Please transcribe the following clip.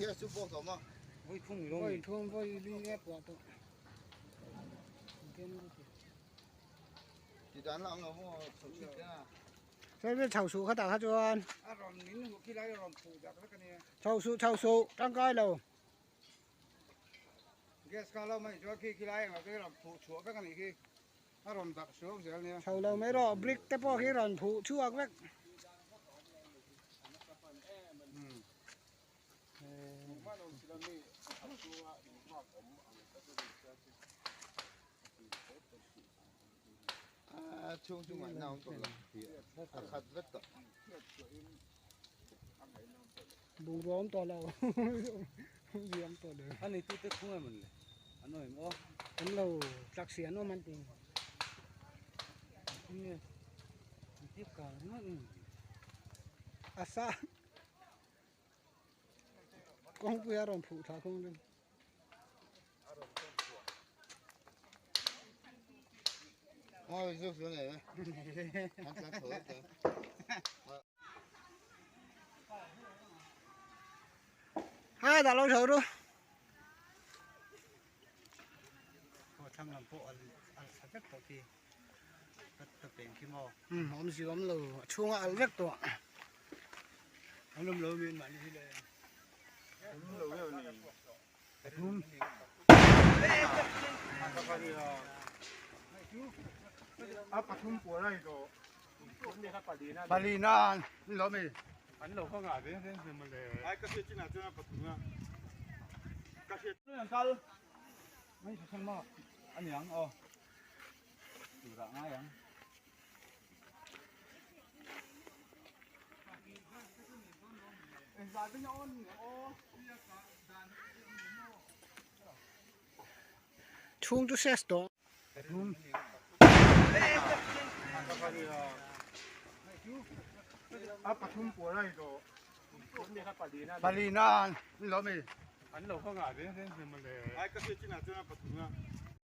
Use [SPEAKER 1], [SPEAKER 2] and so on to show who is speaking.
[SPEAKER 1] Gas chu pawh tawh maw?
[SPEAKER 2] Vawi thum ni lo mi?
[SPEAKER 3] Vawi thum vawi li e puah tawh.
[SPEAKER 1] Ti dan la ang lo maw chho chhit te a.
[SPEAKER 3] Sawi vel chho suh kha tah kha chuan.
[SPEAKER 2] A rawn min hmuh khi lai a rawn phuh dak vek a nia.
[SPEAKER 3] Chho suh chho suh tangkai lo.
[SPEAKER 2] Gas kha lo mai chuan khi khi lai engah te rawn phuh chhuah vek a nih khi. A rawn darh suau zel nia.
[SPEAKER 3] Chho lo mai rawh brick te pawh khi rawn phuh chhuak vek.
[SPEAKER 1] A chhung chu ngaihna awm tawh lo a khat vek tawh.
[SPEAKER 3] Bungrua awm tawh lo awmzia awm tawh lo.
[SPEAKER 2] A neitu te khung em le an awm em aw.
[SPEAKER 3] An lo tlak si an awm an ti.
[SPEAKER 2] Enge an tip kang ringawt nge.
[SPEAKER 3] A sa kawngpui a rawn phuh thla khung ring.
[SPEAKER 1] Ôi, rước xuống này đấy. Hắn sẽ thổi kìa.
[SPEAKER 3] Hai đã lâu rồi rồi.
[SPEAKER 2] Thang lam pawh al tha vek tawh khi ka peng khi maw.
[SPEAKER 3] Awm zir awm lo a chhunga al vek tawh.
[SPEAKER 2] An awm lo mi an mahni hi le.
[SPEAKER 1] Awm lo deuh ni.
[SPEAKER 2] A pathum puar a ni tawh. Pali na. Pali na. Ni lo mi. An lo kha ngah ve reng reng mawle. Ai ka hriat chinah chuan a pathum a. Ka hriat. An kal. Mai se sema. An yang aw. Tura ngai ang.
[SPEAKER 3] Chhung chu ses tawh.
[SPEAKER 2] A pathum puar a ni tawh. Pali na. Ni lo mi. An lo kha ngah ve reng reng mawle. Ai ka hriat chinah chuan a pathum a.